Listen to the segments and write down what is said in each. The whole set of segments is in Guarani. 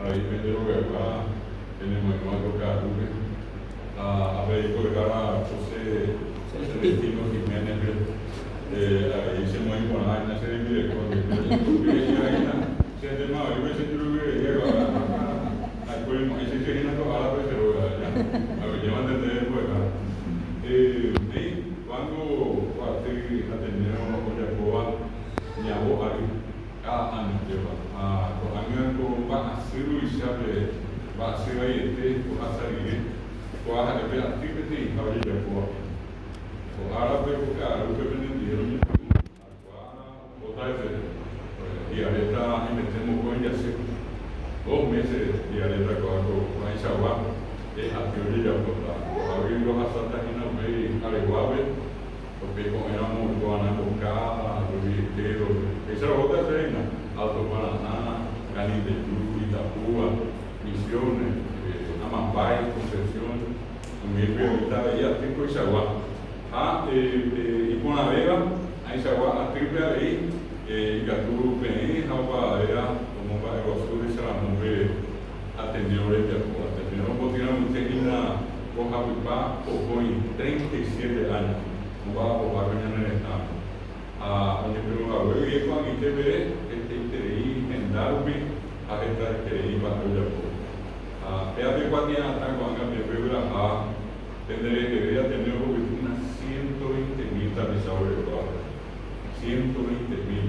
Avei pende rogaygua penemoirũva ko ka'arúpe ha avei mbo'ehára José Celestino Jiménez-pe avei chemoĩ porã hína che rembireko ndive. Ojejuruguyrei hína, chéntema oĩgui chejuruguyrei aikuaa aipurimo'ãi che hína ko árape che róga aja. Aguyjémante ndéve mbo'ehára. Néi, Juan-go ko aty Ateneo ojapóva ñavo ary. Káda áño upéva. Ha ko'ág̃a ko mba'asy ruvichápe mba'asy vaiete ohasa rire, kóa ha'e pe aty peteĩha ojejapóva. Ko árape ko ka'arúpe penendive roñepyrũ ha kóa ohóta hese hi'aréta haimete mokõi jasy, dos mése hi'aréta kóa ko ko'ãichagua aty ojejapóta. Ko'águi rohasáta hína upéi Areguápe. Upéi ko'ẽramo oiko va'erã mboka, Rubietero, péicha rohóta che hína, Alto Paraná, Canindeyú, Itapúa, Misiones, Amambay, Concepción, umi oĩta avei aty koichagua. Ha iporãvéva ãichagua atýpe avei ikatu peẽ ha opavavéva omomba'eguasu hecharamo pe Ateneo rembiapo. Ateneo ombotyrãmbyte hína mbohapypa pokõi, 37 áño, omba'apoha ko ñane retãme. Ha oñepyrũ hague guive ko'ag̃aite peve hetaiterei henda rupi ha hetaiterei mba'e ojapo. Ha péa pe kuatia'atã ko'ág̃a peẽ pegueraha pende reheve Ateneo ohupyty hína 120 mil tapicha oguerekóvape. 120 mil.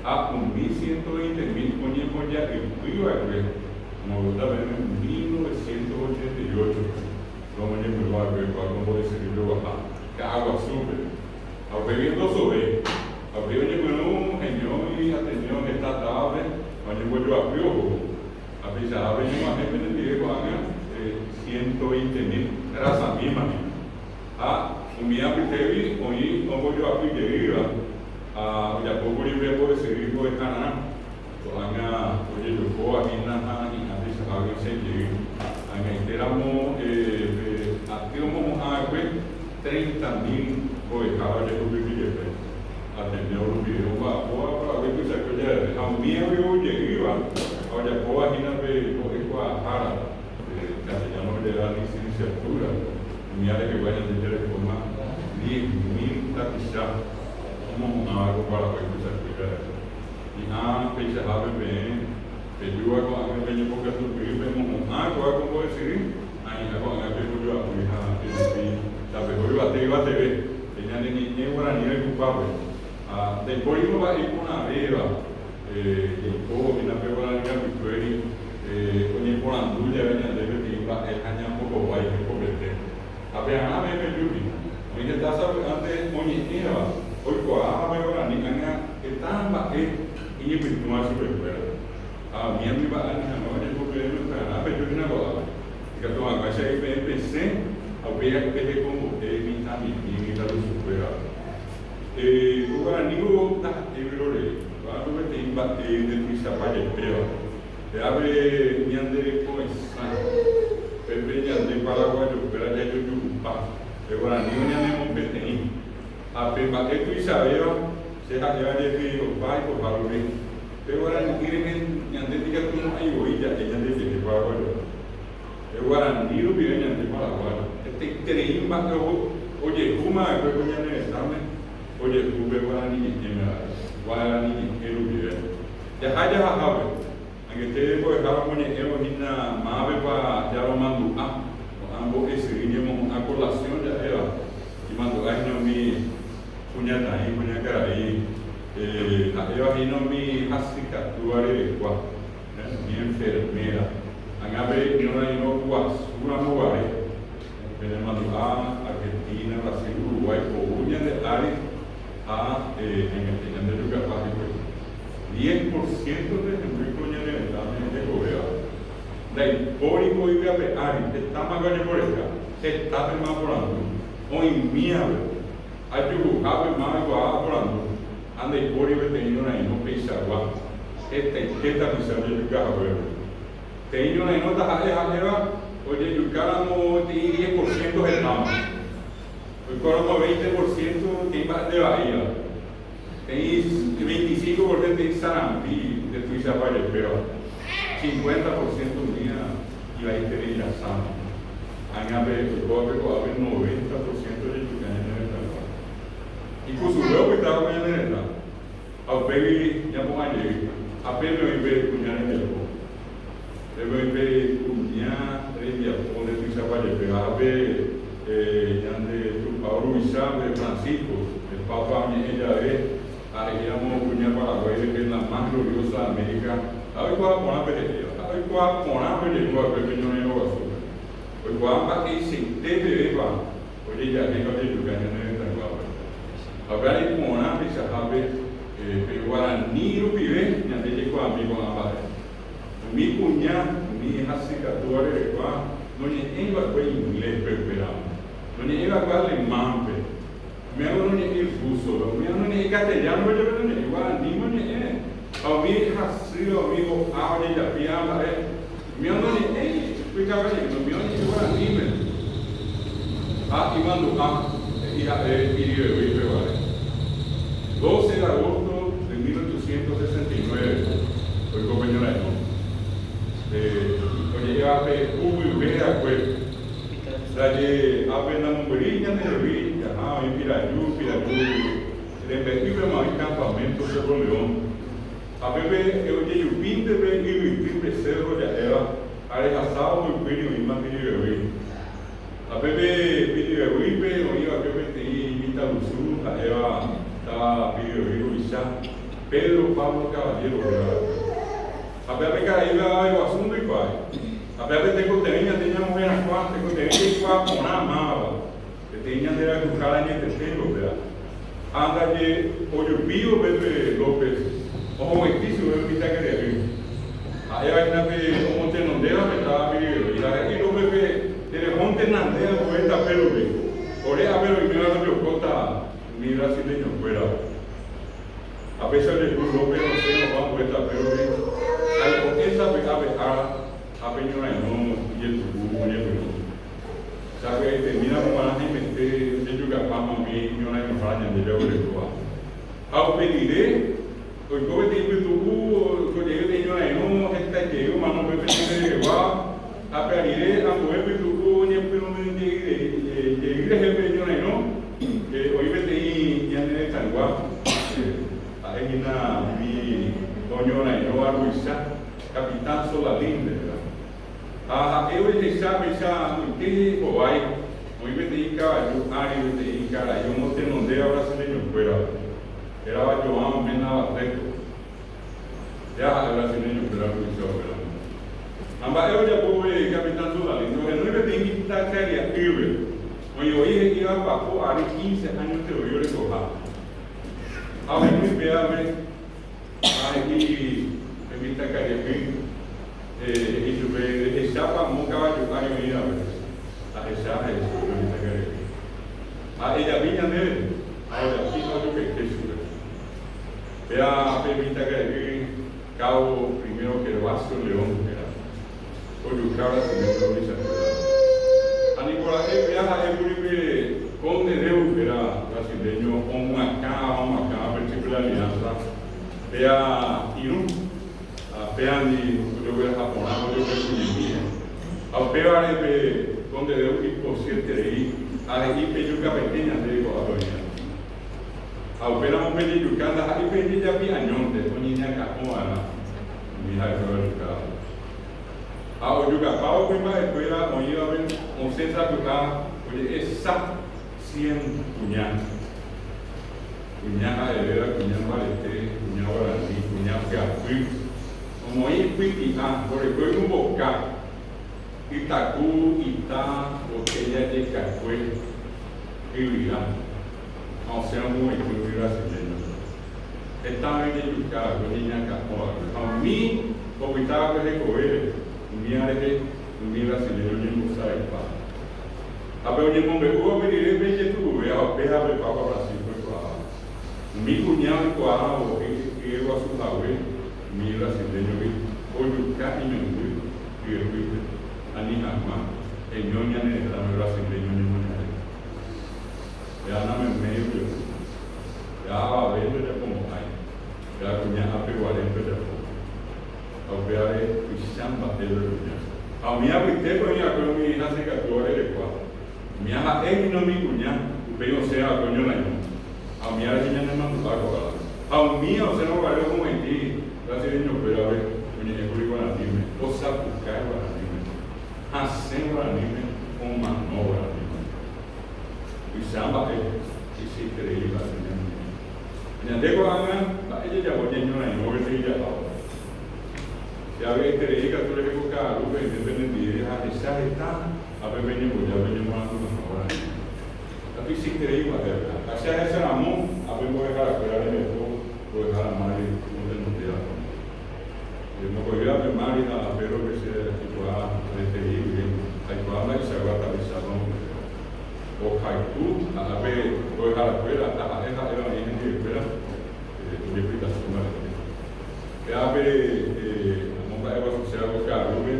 Ha umi 120 mil oñemboja'ypy va'ekue, omogusta peẽme 1988-pe, romoñepyrũ va'ekue kua ko mbo'esyry joguaha Ka'aguasúpe. Ha upégui ndosove. Ha upéi oñepyrũ heñói ha teño heta távape ha oñembojoapy ohóvo. Ha peichahápe ñeg̃uahẽ penendive ko'ág̃a 120 mil rasamíma hína. Ha umi apytégui oĩ ombojoapy jeýva. Ha ojapókuri upe mbo'esyry mbo'ehararã, ko'ág̃a ojejokóva hína ha hi'ã tuichahágui osẽ jey. Ag̃aite ramo pe aty omohu'ã va'ekue treinta mil mbo'ehára ojehupyty jepe. Ateneo rupive omba'apóva Paraguái tuichakue javeve ha umíagui ou jeýva ha ojapóva hína pe mbo'ekuaahára, pe castellano oje'éva licenciatura, umía rehegua ñande jarekóma diez mil tapicha. Omohu'ãva ko Paraguái tuichakue jave. Hi'ã peichahápe peẽ pejúva ko'ág̃a peñembokatupyry pemohu'ã kóva ko mbo'esyry, ha hi'ã ko'ág̃a pembojoapy ha pejupi tapeho yvate yvateve pe ñane ñe'ẽ guarani rayhupápe. Ha ndaipóri mba'e iporãvéva jaiko hína pe guarani rapykuéri oñeporandu jave ñande peteĩ mba'e ha ñambohovái hekopete. Ha pearã peẽ peju hína. Oĩ heta sapy'ánte oñe'ẽva oikuaáva pe guarani ág̃a heta mba'e iñypytũva chupekuéra. Ha umi ambimba'e ani hag̃ua ojapo peẽme upearã peju hína ko'ápe. Ikatu hag̃uáicha he'i peẽ pesẽ ha upéi pehekombo'e mitãmimi mitãrusukuérape. Ko guaranígo ndaha'éi vyrorei, ko'ág̃a peteĩ mba'e ndetuichapa jepéva. Péape ñande rekoesã, pépe ñande paraguayokuéra jajojuhupa, pe guarani oñanemopeteĩ. Ha pe mba'e tuichavéva che ha'éva jepi opa ipoha rupi, pe guarani'ỹ rehe ñande ndikatumo'ãi voi ja'e ñandejehe paraguayo. Pe guarani rupive ñande paraguayo. Hetaiterei mba'e ojehúma va'ekue ko ñane retãme ojehu pe guarani ñe'ẽme ra'e, guarani ñe'ẽ rupive. Jaha jahahápe, angete mbo'ehára omoñe'ẽvo hína mávapepa jaromandu'a, ko'ã mbo'esyry ñemohu'ã colación ja'éva, imandu'a hína umi kuñataĩ, kuñakarai, ha'éva hína umi hasykatúva rerekua, umi enfermera. Ag̃ape ñorairõ guasu ramo guare, penemandu'a Argentina, Brasil, Uruguay ou ñande ári ha añete ñande jukapa hikuái. Diez por ciento-nte hemby ko ñane retãme hekovéva. Ndaipóri ko yvy ape ári, hetámako ajeporeka, hetápema aporandu, oĩmíape, ajuhuhápema aikuaa aporandu, ha ndaipóri peteĩ ñorairõ peichagua, hetaite tapicha ojejuka haguépe. Peteĩ ñorairõ taha'e ha'éva ojejukáramo peteĩ diez por ciento hetáma. Oikóramo veinte por ciento peteĩ mba'e ndevaíva. Peteĩ 25 por ciento peteĩ sarambi nde tuichapa jepéva. 50% umíva ivaiterei rasáma. Ág̃a pe oikóvape ko'ápe 90% ojejuka ñane retãygua. Ikusugue opytáva ko ñane retã. Ha upégui ñapu'ã jey, ha pépe oĩ pe kuña rembiapo. Pépe oĩ pe kuña rembiapo nde tuichapa jepéva. Ha pe ñande Tupao ruvicha, pe Francisco, pe Papa oñe'ẽ jave ha he'íramo kuña Paraguái rehe la más gloriosa de América, ha oikuaa porã pe he'íva. Ha oikuaa porã pe ojehu va'ekue pe ñorairõ guasúpe. Oikuaa mba'eichaite pevépa ojejahéi ha ojejuka ñane retãyguápe. Ha upévare iporã peichahápe pe guarani rupive ñande jaikuaami ko'ã mba'e. Umi kuña, umi hasykatúva rerekua noñe'ẽi va'ekue ingléspe upéramo, noñe'ẽi va'ekue alemánpe, umi ángo noñe'ẽi rúsope, umi ángo noñe'ẽi castellánope jepe noñe'ẽi, guaraníme oñe'ẽ. Ha umi hasýva, umi ho'a ojejapíva mba'e, umi ángo noñe'ẽi pykapañe'ẽme, umi oñe'ẽ guaraníme. Ha imandu'a he'i ha'e Piribebuy guare. 12 de agosto de 1869 oiko pe ñorairõ. Oje'éva pe Uguyve akue. Ndaje ápe namombyrýi ñandehegui jaha oĩ Piraju, Piraju rembe'ýpema oĩ campamento Cerro León. Ha pépe ojejupínte pe yvyty pe cerro ja'éva ha rehasávo mboypýri oĩma Piribebuy. Ha pépe Piribebuýpe oĩ va'ekue peteĩ mitãrusu ha'éva táva Piribebuy ruvicha, Pedro Pablo Caballero héra va'ekue. Ha péape karai avave guasu ndoikuaái. Ha péape tekotevẽ ñande ñamoherakuã, tekotevẽ jaikuaa porã mávapa. Peteĩ ñande rayhuhára añeteténgo péva. Ha ndaje ojupívo pépe López ohogueiti chupe mitãkaria'y. Ha'éva hína pe omotenondéva pe táva Piribebuy. Ha he'i Lópezpe, Terehónte nande ambue tape rupi. Ore ápe roiméva rojokóta umi brasileñokuérape. Ha péicha ojehu López osẽ oho ambue tape rupi ha iko'ẽ sapy'a pe ára ha pe ñorairõ ijetu'u oñepyrũ. Sapy'aitemíramo g̃uarã haimete ojejukapáma umi ñorairõhára ñande jaguerekóva. Ha upe rire, oiko peteĩ pytu'u, oiko jey peteĩ ñorairõ, heta jey omano upe peteĩ rehegua, ha pe rire ambue pytu'u oñepyrũmi jey rehe pe ñorairõ, oĩ peteĩ ñane retãygua, ha'e hína umi oñorairõva ruvicha, Capitán Solalinde héra. Ha ha'e ojehecha péicha oike hovái, oĩ peteĩ kavaju ári peteĩ karai omotenondéva brasileñokuérape, hérava João Mena Barreto. Péa ha'e brasileñokuéra ruvicha upéramo. Ha mba'e ojapo pe capitán Solalinde? Ohenói peteĩ mitãkaria'ýpe, oĩ voi he'íva papo ary quince áñonte voi orekoha. Ha ohenói pévape ha he'i pe mitãkaria'y. He'i chupe, Rehechápa amo kavaju ári oĩvape? Ahecha, he'i chupe pe mitãkaria'y. Ha ejapi ñandéve, ha ojapi ha ojukaite chupe. Péva pe mitãkaria'y cabo Primero Gervasio León héra, ojuka brasileño ruvichakuérape. Ha nikora'e péva ha'ékuri pe Conde Deu héra brasileño omyakãva omoakãva pe Triple Alianza, péva irũ. Ha péandi ojogueraha porã ojopeguñemíre. Ha upévare pe Conde Deu ipochyeterei ha he'i pejukapaite ñandéve ko'ápe oĩva. Ha upéramo pejejuka ndaha'éi pejejapi añónte, oñeñakã'o va'erã umi ha'ekuéra ojukáva. Ha ojukapávo kuimba'ekuéra oĩvape osẽ sapy'a oje'e sa cien kuña. Kuña ha'evéva, kuña mbarete, kuña guarani, kuña pyapy, omoĩ ipyti'a, orekói mboka, ytaku, ita, botella jekakue, yvyra, ha osẽ omoĩkuri umi brasileño-pe. Heta oĩ ojejuka va'ekue, oñeñakã'o va'ekue, ha umi opyta va'ekue hekovére, umíva rehe umi brasileño oñembosaraipa. Ha pe oñemombe'úva upe rire pe ijetu'uve ha upéva pe Papa Francisco oikuaáva. Umi kuña oikuaávo hye guasu hague umi brasileñogui ojuka imemby hyepýpe ani hag̃ua heñói ñane retãme brasileño ñemoñare. Péva nameméi ojehu. Péva avave ndojapomo'ãi. Péva kuña apeguare ndojapo. Ha upévare tuicha mba'e roikuña. Ha umi apytépe oĩ va'ekue umi hasykatúva rerekua. Umi ha'e hína umi kuña, upéi osẽ va'ekue oñorairõ. Ha umi rehe ñanemandu'a ko'ág̃a. Ha umíva osẽrõ guare ohuvaitĩ brasileñokuérape oñe'ẽkuri guaraníme, osapukái guaraníme, hasẽ guaraníme, omano guaraníme. Tuicha mba'e tuichaiterei mba'e ñaneñe'ẽ. Ñande ko'ág̃a mba'e jajapo ñañorairõ gueteri jahávo. Che avy'aiterei katu rehe ko ka'arúpe aime penendive ha ahecha heta ápe peñemboja peñemoarandu hag̃ua guaraníme. Katu ichaiterei mba'e avei. Ha che ahecha ramo ápe mbo'eharakuéra rembiapo mbo'ehára Mari omotenondéva. Mokõivévape Mari ha Pedro-pe che aikuaa areterei guive aikuaa mba'eichagua tapichápa ombo'eséva. Ohayhu ha ápe mbo'eharakuéra ha ha'e ha'éva oĩ hendivekuéra ojepytaso mbarete. Pévape amomba'eguasuséva ko ka'arúpe,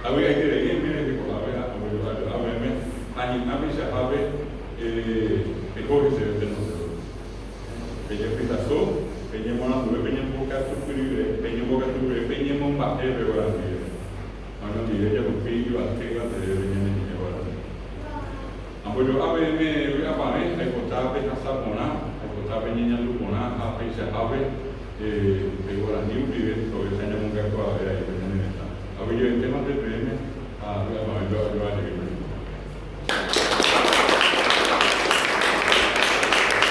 avy'aiterei aime rehe ko'ápe ha ambojo'ajo'a peẽme ha hi'ã peichahápe peho heseve tenondévo. Pejepytaso, peñemoaranduve, peñembokatupyryve, peñembokatupyryve, peñemomba'e pe guarani rehe. Ha oñondive jahupi yvate yvatevépe ñane ñe'ẽ guarani. Ambojo'a peẽme vy'apavẽ, aipota pehasa porã, aipota peñeñandu porã ha peichahápe pe guarani rupive tohecha ñamongakuaave aípe ñane retã. Aguyjevetémante peẽme ha vy'apavẽpe ajoa jey.